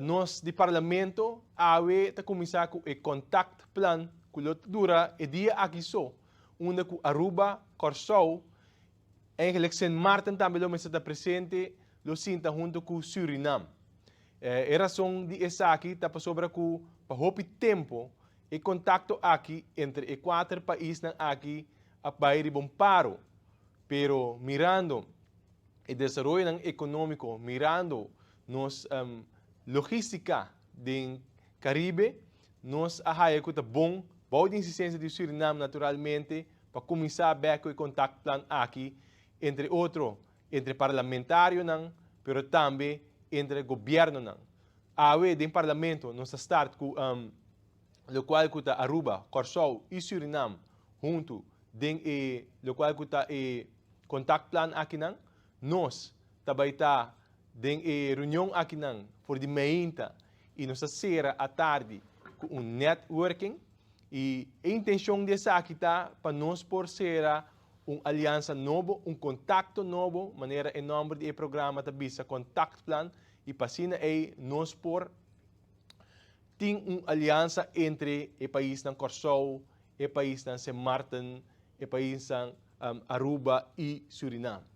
Nos di Parlamento awe ta cuminsa cu e contactplan cu lo dura e dia aki so, unda cu Aruba, Corsou, eigenlijk Sint Maarten tambe lo mester ta presente, lo sinta hunto cu Surinam. E rason di esaki ta pasobra cu pa hopi tempo e contacto aki entre e cuater paisnan aki a bay riba un paro, pero mirando e desaroyonan economico, mirando nos logistica den Caribe, nos a haya cu ta bon, bou di insistencia di Surinam naturalmente, pa cuminsa bek cu e contactplan aki, entre otro entre parlamentarionan, pero tambe entre gobiernonan. Awe den Parlamento nos a start cu locual cu ta Aruba, Corsou y Surinam hunto den e locual cu ta e contactplan akinan. Nos ta bay ta den e reunion akinan for di mainta y nos ta cera atardi cu un networking y e intencion di esaki ta pa nos por cera un aliansa nobo, un contacto nobo, manera e nomber di e programa ta bisa, contactplan, y pa asina ey nos por tin un aliansa entre e paisnan Corsou, e paisnan Sint Maarten, e paisnan Aruba y Surinam.